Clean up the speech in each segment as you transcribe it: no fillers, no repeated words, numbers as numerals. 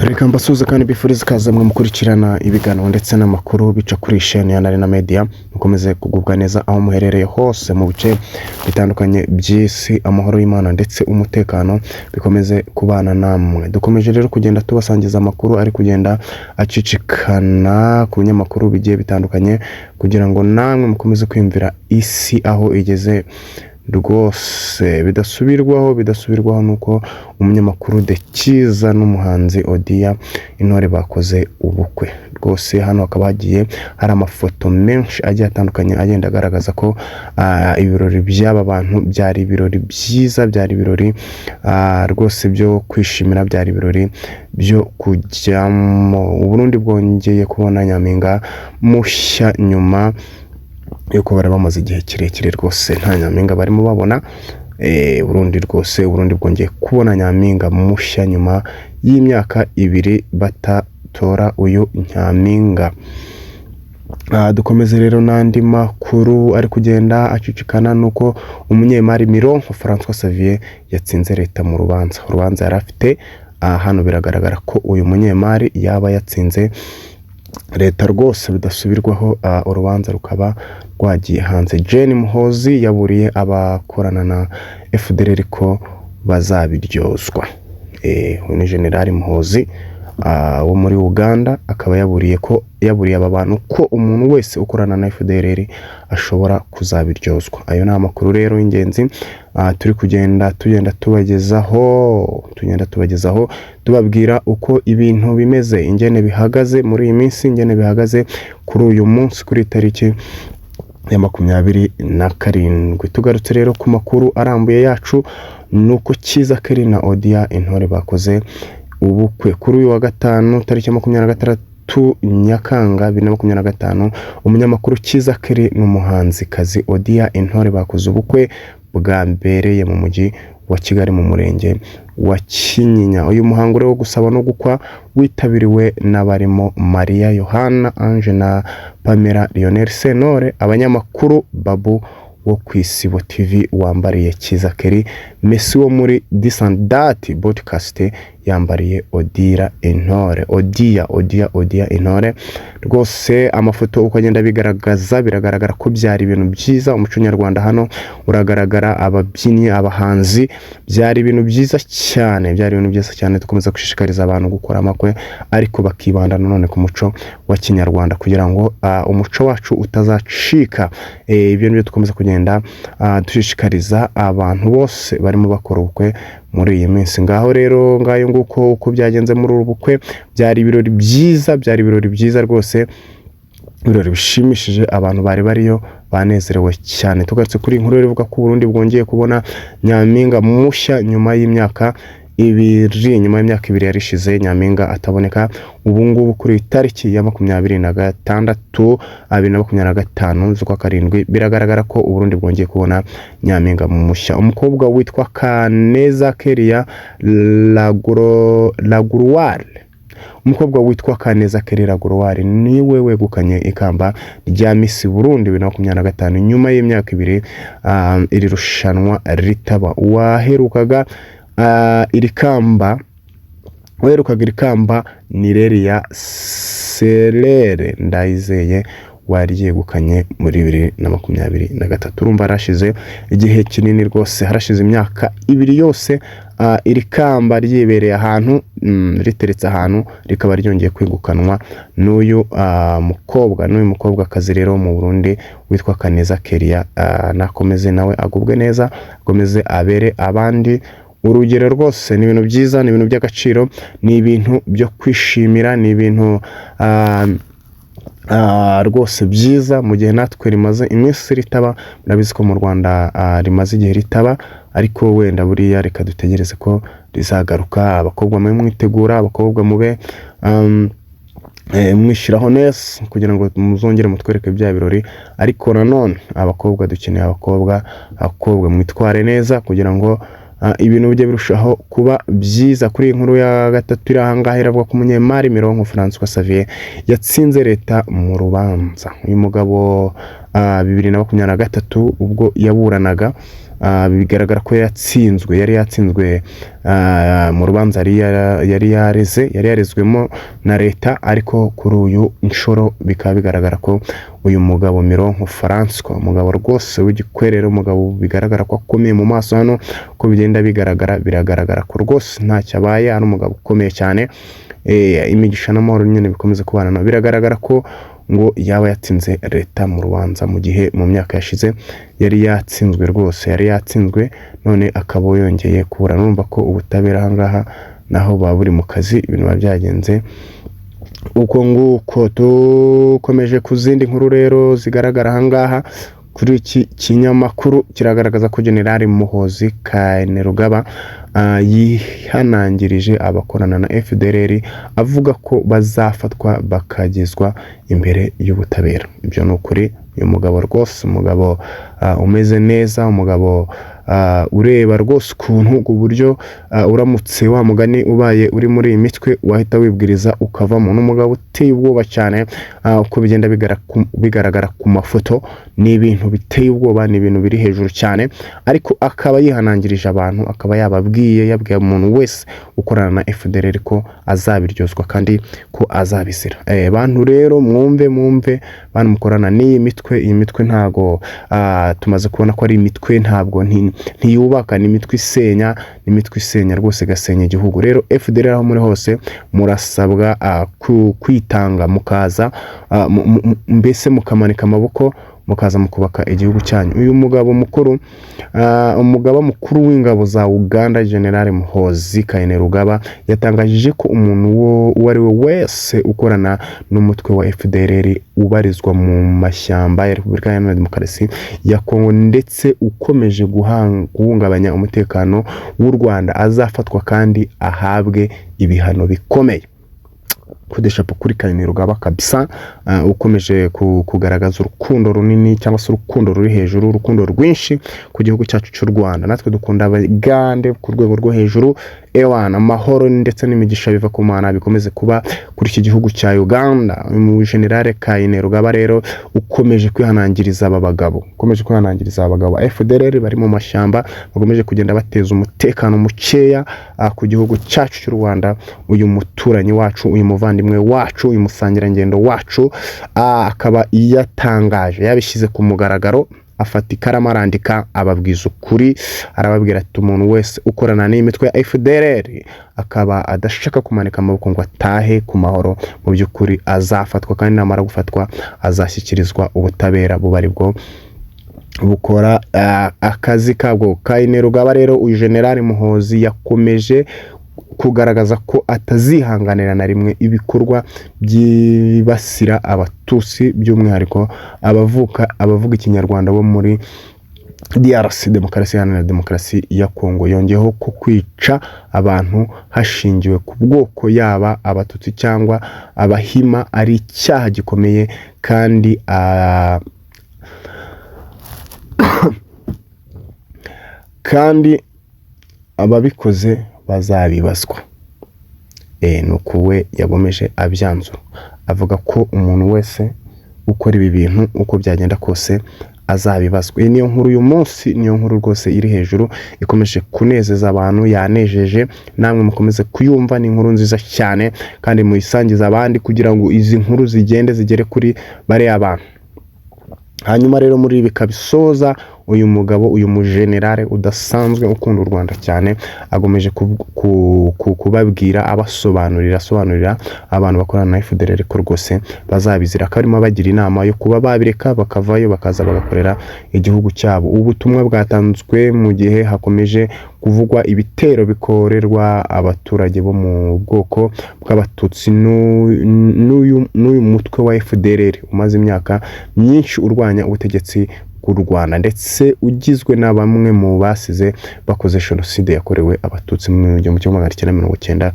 Reka mbasuhuze kandi mbifurize ikaze mwe mukurikirana ibiganiro ndetse n'amakuru bica kuri sheni ya Narena Media. Mukomeze kugubwa neza aho muherereye hose mu bice bitandukanye by'isi. Amahoro y'Imana ndetse umutekano bikomeze kubana namwe. Dukomeje rero kugenda tubasangiza amakuru ari kugenda acicikana ku binyamakuru bigiye bitandukanye, kugira ngo namwe mukomeze kwiyumvira isi aho igeze. Rwose bidasubirwaho, bidasubirwaho nuko umunyamakuru De Cyiza n'umuhanzi Odia Intore bakoze ubukwe. Rwose hano hakaba hagiye hari amafoto menshi agiye atandukanye agenda agaragaza ko ibirori by'aba bantu byari ibirori byiza, byari ibirori rwose byo kwishimira, byari ibirori byo kujyamo. Uburundi bwongeye kubona nyampinga mushya nyuma yuko bari bamaze igihe kirekire rwose nta nyampinga barimo babona. Burundi rwose, Burundi bwongeye kubona nyampinga mushya nyuma y'imyaka 2 batatora uyu nyampinga. Dukomeze rero n'andi makuru ari kugenda acicikana, nuko umunyemari Mironko Francois Xavier yatsinze leta mu rubanza, urubanza yari afite. Hano biragaragara ko uyu munyemari yaba yatsinze leta rwose bidasubirwaho, urubanza rukaba rwagiye hanze. Jane Muhozi yaburiye abakorana na FDLR ko bazabiryozwa. Uyu ni General Muhozi wo muri Uganda, akaba yaburiye aba bantu ko umuntu wese ukorana na FDLR ashobora kuzabiryozwa. Ayo ni amakuru rero y'ingenzi turi kugenda tugenda tubagezaho, tugenda tubagezaho, tubabwira uko ibintu bimeze, ingene bihagaze muri iyi minsi, ingene bihagaze kuri uyu munsi, kuri tariki ya 27. Tugarutse rero ku makuru arambuye yacu, ni uko Cyiza Kelly na Odia Intore bakoze ubukwe kuri uyu wa gatanu, tariki ya 26 Nyakanga 2025. Umunyamakuru Cyiza Kelly n'umuhanzikazi Odia Intore bakoze ubukwe bwambereye mu mujyi wa Kigali, mu murenge wa Kinyinya. Uyu muhango rero wo gusaba no gukwa witabiriwe n'abarimo Mariya Yohana Ange na Pamela Lionel Sentore, abanyamakuru Babu wo ku Isibo TV wambariye Cyiza Kelly, Messi wo muri Disandati Podcast yambariye Odira Intore, Odia Odia Odia Intore. Rwose amafoto uko agenda bigaragaza, biragaragara ko byari ibintu byiza. Umuco nyarwanda hano uragaragara, ababyinnyi, abahanzi, byari ibintu byiza cyane, byari ibintu byiza cyane. Dukomeza gushishikariza abantu gukora amakwe, ariko bakibanda nanone ku muco wa kinyarwanda, kugira ngo umuco wacu utazacika. Ibyo nibyo dukomeza kugenda dushishikariza abantu bose barimo bakora ubukwe muri iyi minsi. Ngaho rero, ngayo nguko uko byagenze muri ubu bukwe. Byari ibirori byiza, byari ibirori byiza rwose, ibirori bishimishije. Abantu bari bariyo banezerewe cyane. Tugarutse kuri iyi nkuru ivuga ko Burundi bwongeye kubona nyampinga mushya nyuma y'imyaka 2, nyuma y'imyaka 2 yari ishize nyampinga ataboneka. Ubu ngubu kuri iyi tariki ya 26 2025 z'ukwa karindwi, biragaragara ko Uburundi bwongeye kubona nyampinga mushya, umukobwa witwa Kaneza Keria Laguruware. Umukobwa witwa Kaneza Kelly Laguruware niwe wegukanye ikamba rya Miss Burundi 2025 nyuma y'imyaka 2 iri rushanwa ritaba. Uwaherukaga iri kamba, uherukaga iri kamba ni Relia Serere Ndayizeye waryegukanye muri 2023. Urumva harashize igihe kinini rwose, harashize imyaka 2 yose iri kamba ryibereye ahantu, riteretse ahantu, rikaba ryongeye kwegukanwa n'uyu mukobwa, n'uyu mukobwakazi rero mu Burundi witwa Kaneza Keria. Nakomeze nawe agubwe neza, akomeze abere abandi urugero. Rwose ni ibintu byiza, ni ibintu by'agaciro, ni ibintu byo kwishimira, ni ibintu rwose byiza, mu gihe natwe rimaze iminsi ritaba. Murabizi ko mu Rwanda rimaze igihe ritaba, ariko wenda buriya reka dutegereze ko rizagaruka. Abakobwa mube mwitegura, abakobwa mube mwishyiraho neza kugira ngo muzongere mutwereke bya birori. Ariko nanone abakobwa, dukeneye abakobwa, abakobwa mwitware neza kugira ngo ibintu bijye birushaho kuba byiza. Kuri iyi nkuru ya gatatu iri ahangaha, iravuga ko umunyemari Mironko Francois Xavier yatsinze leta mu rubanza. Uyu mugabo 2023 ubwo yaburanaga, bigaragara ko yatsinzwe, yari yatsinzwe mu rubanza yari yareze, yari yarezwemo na leta. Ariko kuri uyu nshuro bikaba bigaragara ko uyu mugabo Mironko Francois, umugabo rwose w'igikwerere, umugabo bigaragara ko akomeye mu maso hano, uko bigenda bigaragara, biragaragara ko rwose ntacyo abaye, ari umugabo ukomeye cyane. Imigisha n'amahoro nyine bikomeze kubana nawe. Biragaragara ko ngo yaba yatsinze leta mu rubanza, mu gihe mu myaka yashize yari yatsinzwe rwose, yari yatsinzwe, none akaba yongeye kuburana. Urumva ko ubutabera aha ngaha naho buba buri mu kazi, ibintu biba byagenze uko nguko. Dukomeje ku zindi nkuru rero zigaragara aha ngaha kuri iki kinyamakuru, kiragaragaza ko Generali Muhozi Kainerugaba yihanangirije abakorana na FDLR, avuga ko bazafatwa bakagezwa imbere y'ubutabera. Ibyo ni ukuri. Uyu mugabo rwose, umugabo umeze neza, umugabo ureba rwose ukuntu ku buryo uramutse wa mugani ubaye uri muri iyi mitwe wahita wibwiriza ukavamo. Ni umugabo uteye ubwoba cyane, uko bigenda bigaragara ku mafoto, ni ibintu biteye ubwoba, ni ibintu biri hejuru cyane. Ariko akaba yihanangirije abantu, akaba yababwiye, yabwiye umuntu wese ukorana na FDLR ko azabiryozwa kandi ko azabizira. Bantu rero mwumve, mwumve, bantu mukorana n'iyi mitwe, iyi mitwe ntago, tumaze kubona ko ari imitwe ntabwo ntiyubaka, ni imitwe isenya, ni imitwe isenya rwose, igasenya igihugu. Rero FDLR aho muri hose murasabwa kwitanga, mukaza, mbese mukamanika amaboko, mukaza mukubaka igihugu cyanyu. Uyu mugabo mukuru, umugaba mukuru w'ingabo za Uganda, General Muhozi Kainerugaba, yatangaje ko umuntu uwo ari we wese ukorana n'umutwe wa FDLR ubarizwa mu mashyamba ya Repubulika Iharanira Demokarasi ya Kongo ndetse ukomeje guhungabanya umutekano w'u Rwanda azafatwa kandi ahabwe ibihano bikomeye. Kudeshapo kuri Kainerugaba kabisa, ukomeje kugaragaza urukundo runini cyangwa se urukundo ruri hejuru, urukundo rwinshi ku gihugu cyacu cy'u Rwanda. Natwe dukunda Abagande ku rwego rwo hejuru. Ewana, amahoro ndetse n'imigisha biva ku Mana bikomeze kuba kuri iki gihugu cya Uganda. Mu General Kainerugaba rero ukomeje kwihanangiriza aba bagabo, ukomeje kwihanangiriza aba bagabo ba FDLR bari mu mashyamba, bakomeje kugenda bateza umutekano mukeya ku gihugu cyacu cy'u Rwanda. Uyu muturanyi wacu, uyu muvandimwe wacu, uyu musangirangendo wacu, akaba yatangaje, yabishyize ku mugaragaro, afata ikaramu arandika, ababwiza ukuri, arababwira ati umuntu wese ukorana n'imitwe ya FDLR akaba adashaka kumanika amaboko ngo atahe ku mahoro, mu by'ukuri azafatwa, kandi namara gufatwa azashyikirizwa ubutabera, buba aribwo bukora akazi kabwo. Kainerugaba rero, uyu General Muhozi, yakomeje kugaragaza ko atazihanganira na rimwe ibikorwa byibasira Abatutsi, by'umwihariko abavuga Ikinyarwanda bo muri DRC, Demokarasi Iharanira Demokarasi ya Kongo. Yongeyeho ko kwica abantu hashingiwe ku bwoko, yaba Abatutsi cyangwa Abahima, ari icyaha gikomeye kandi ababikoze bazabibazwa. Ni uku we yagomeje abyanzura, avuga ko umuntu wese ukora ibi bintu, uko byagenda kose, azabibazwa. Iyi niyo nkuru uyu munsi, niyo nkuru rwose iri hejuru ikomeje kunezeza abantu, yanejeje, namwe mukomeze kuyumva. Ni inkuru nziza cyane kandi muyisangize abandi kugira ngo izi nkuru zigende zigere kuri bariya bantu. Hanyuma rero muri ibi bikabisoza, uyu mugabo, uyu mujenerale udasanzwe ukunda u Rwanda cyane, agomeje kubabwira, abasobanurira, asobanurira abantu bakorana na FDLR ko rwose bazabizira, ko arimo abagira inama yo kuba babireka bakavayo, bakaza bagakorera igihugu cyabo. Ubu butumwa bwatanzwe mu gihe hakomeje kuvugwa ibitero bikorerwa abaturage bo mu bwoko bw'Abatutsi n'uyu mutwe wa FDLR umaze imyaka myinshi urwanya ubutegetsi bw'u Rwanda, ndetse ugizwe na bamwe mu basize bakoze jenoside yakorewe Abatutsi mu 1994.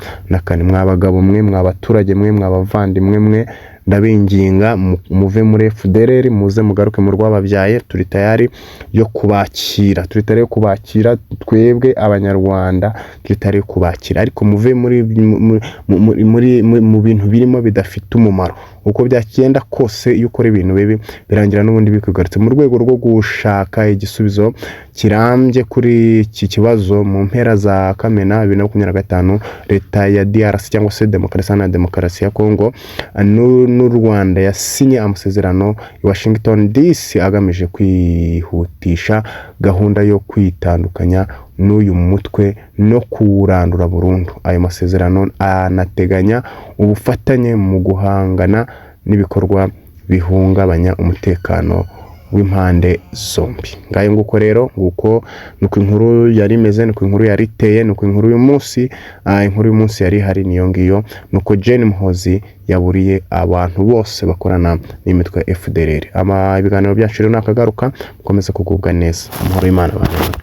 Mwa bagabo mwe, mwa baturage mwe, mwa bavandimwe mwe, Ndabinginga muve muri FDLR, muze mugaruke mu rwababyaye. Turi tayari yo kubakira, turi tayari yo kubakira. Twebwe Abanyarwanda turi tayari yo kubakira, ariko muve muri mu bintu birimo bidafite umumaro. Uko byagenda kose, iyo ukora ibintu bibi birangira n'ubundi bikugarutse. Mu rwego rwo gushaka igisubizo kirambye kuri iki kibazo, mu mpera za Kamena 2025, leta ya DRC, cyangwa se Demokarasi na Demokarasi ya Kongo, n'u Rwanda yasinye amasezerano i Washington DC agamije kwihutisha gahunda yo kwitandukanya n'uyu mutwe no kuwurandura burundu. Ayo masezerano anateganya ubufatanye mu guhangana n'ibikorwa bihungabanya umutekano w'impande zombi. Ngayo nguko rero, nguko nuko inkuru yari imeze, nuko inkuru yari iteye, nuko inkuru y'umunsi, inkuru y'umunsi yari ihari niyo ngiyo, nuko Gen Muhozi yaburiye abantu bose bakorana n'imitwe ya FDLR. Ama ibiganiro byacu rero nakagaruka, mukomeze kugubwa neza, amahoro y'Imana abane.